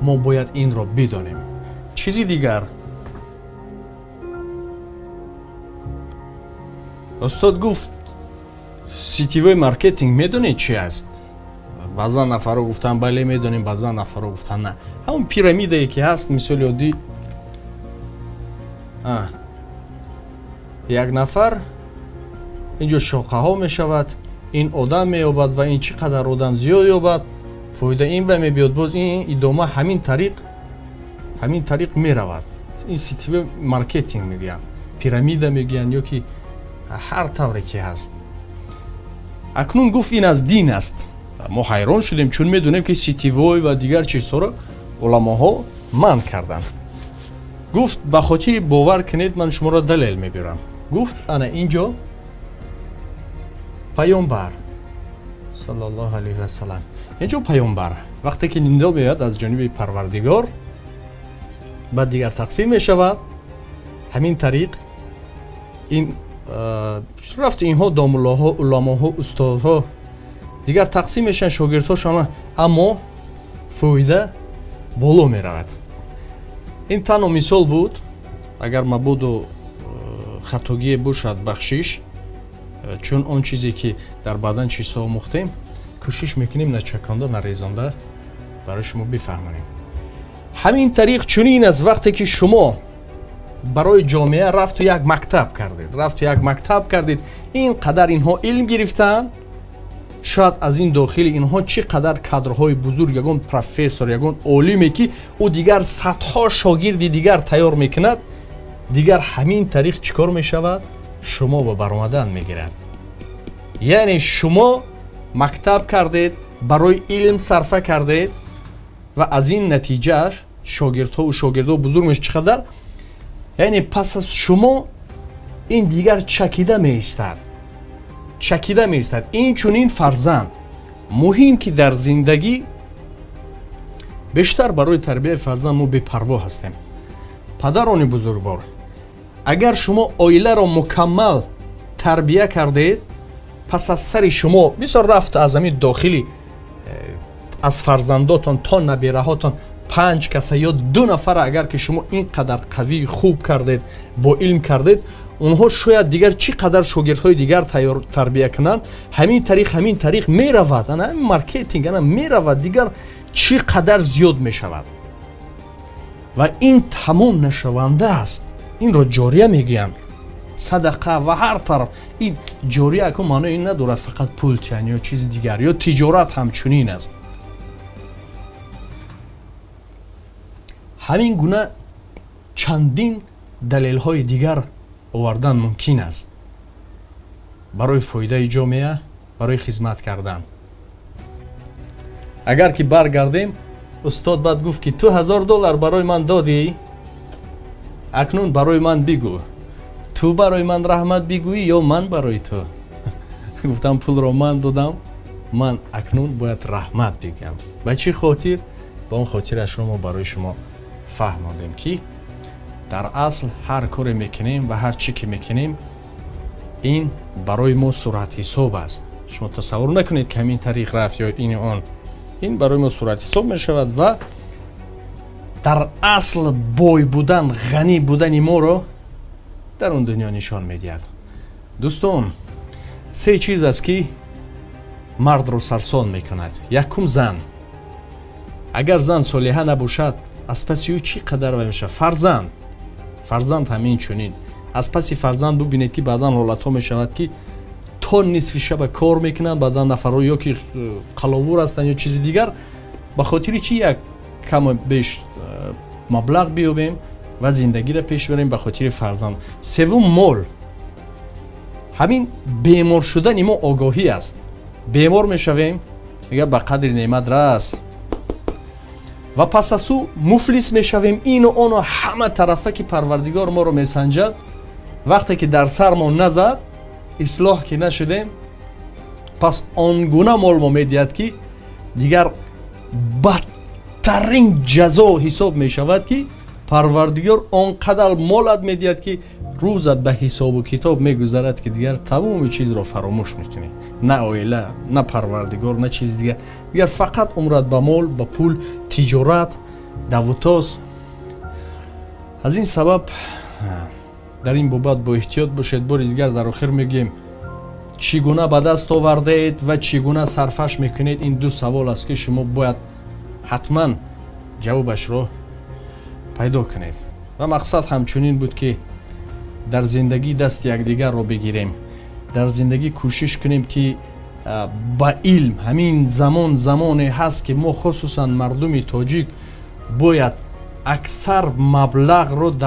Мо бояд инро бидонем. Чизи дигар, устод гуфт, сетевой маркетинг медонед чи аст? Баъзан нафарҳо гуфтанд, бале, медонем, баъзан нафарҳо гуфтанд, на. Ҳамон пирамидае ки ҳаст, мисоли оддӣ, як нафар инҷо шоқаҳо мешавад, ин одам меёбад ва ин чӣ қадар одам зиёд ёбад, фоида ин ба мебиёд, боз ин идома, ҳамин тариқ меравад. Ин сетевой маркетинг мегӯянд, пирамида мегӯянд ё ки ҳар тавре ки ҳаст. Акнун гуфт, ин аз дин аст. Мо ҳайрон шудем, чун медонем, ки сетевой ва дигар чизҳоро уламоҳо манъ карданд. Гуфт, ба хотири бовар кунед, ман шуморо далел мебиёрам. Гуфт, ана ин ҷо паёмбар саллаллоҳу алайҳи васалам, инҷо паёмбар вақте ки нидо меояд аз ҷониби Парвардигор, баъд дигар тақсим мешавад. Ҳамин тариқ ин рафт, инҳо домуллоҳо, уламоҳо, устодҳо дигар тақсим мешаванд, шогирдҳошон, аммо фоида боло меравад. Ин танҳо мисол буд. Агар мабодо хатогие бошад, бахшиш, чун он чизе ки дар баъдан чизҳо омӯхтем, кӯшиш мекунем начаконда, нарезонда барои шумо бифаҳмонем. Ҳамин тариқ чунин аст: вақте ки шумо барои ҷомеа рафту як мактаб кардед, рафту як мактаб кардед, ин қадар инҳо илм гирифтаанд, шояд аз ин дохили инҳо чӣ қадар кадрҳои бузург, ягон профессор, ягон олиме, ки ӯ дигар садҳо шогирди дигар тайёр мекунад. Дигар ҳамин тариқ чӣ кор мешавад? Шумо ба баромадан мегирад. Яъне шумо мактаб кардед, барои илм сарфа кардед ва аз ин натиҷааш шогирдҳоу шогирдҳо бузург меш, чӣ қадар, яъне пас аз шумо ин дигар чакида меистад, чакида меистад. Ин чунин фарзанд муҳим, ки дар зиндагӣ бештар барои тарбияи фарзанд мо бепарво ҳастем. Падарони бузургвор, агар шумо оиларо мукаммал тарбия кардед, пас аз сари шумо бисёр рафт, аз ҳамин дохили аз фарзандотон то набираҳотон панҷ каса ё ду нафара, агар ки шумо ин қадар қавии хуб кардед, бо илм кардед, онҳо шояд дигар чӣ қадар шогирдҳои дигар тайёр тарбия кунанд. Ҳамин тариқ меравад, ана ҳамин маркетинг ана меравад, дигар чӣ қадар зиёд мешавад ва ин тамом нашаванда аст. Инро ҷория мегӯянд, садақа ва ҳар тараф. Ин ҷория аку маънои ин надорад, фақат пул тиҳан ё чизи дигар, ё тиҷорат ҳамчунин аст. Ҳамин гуна чандин далелҳои дигар овардан мумкин аст барои фоидаи ҷомеа, барои хизмат кардан. Агар ки баргардем, устод баъд гуфт, ки ту 1000 доллар барои ман додӣ, акнун барои ман бигӯ, ту барои ман раҳмат бигӯӣ ё ман барои ту? Гуфтам, пулро ман додам, ман акнун бояд раҳмат бигӯям. Ба чӣ хотир? Ба он хотирашро мо барои шумо фаҳмондем, ки дар асл ҳар коре мекунем ва ҳар чӣ ки мекунем, ин барои мо суратҳисоб аст. Шумо тасаввур накунед, ки ҳамин тариқ рафт ё ини он, ин барои мо суратҳисоб мешавад ва дар асл бой будан, ғанӣ будани моро дар он дунё нишон медиҳад. Дӯстон, се чиз аст, ки мардро сарсон мекунад. Якум, зан. Агар зан солиҳа набошад, аз паси ӯ чӣ қадар вай мешавад. Фарзанд, фарзанд ҳамин чунин. Аз паси фарзанд бубинед, ки баъдан ҳолатҳо мешавад, ки то нисфи шаба кор мекунанд баъдан нафарҳо, ё ки қаловур ҳастанд, ё чизи дигар. Ба хотири чӣ? Як каму беш маблағ биёбем ва зиндагиро пеш барем, ба хотири фарзанд. Севум, мол. Ҳамин бемор шудани мо огоҳӣ аст. Бемор мешавем, мегӯяд, ба қадри неъмат рас, ва пас аз ӯ муфлис мешавем, ину ону ҳама тарафа, ки Парвардигор моро месанҷад. Вақте ки дар сармон назад, ислоҳ ки нашудем, пас он гуна мол мо медиҳад, ки дигар бадтарин ҷазо ҳисоб мешавад, ки Парвардигор он қадар молат медиҳад, ки рӯзат ба ҳисобу китоб мегузарад, ки дигар тамоми чизро фаромӯш мекунӣ: на оила, на Парвардигор, на чизи дигар. Дигар фақат умрат ба мол, ба пул, тиҷорат. Давутоз. Аз ин сабаб дар ин бобат бо эҳтиёт бошед. Бори дигар дар охир мегӯем: чӣ гуна ба даст овардаед ва чӣ гуна сарфаш мекунед? Ин ду савол аст, ки шумо бояд ҳатман ҷавобашро пайдо кунед. Ва мақсад ҳамчунин буд, ки дар зиндагӣ дасти якдигарро бигирем, дар зиндагӣ кӯшиш кунем, ки ба илм. Ҳамин замон замоне ҳаст, ки мо, хусусан мардуми тоҷик, бояд аксар маблағро дар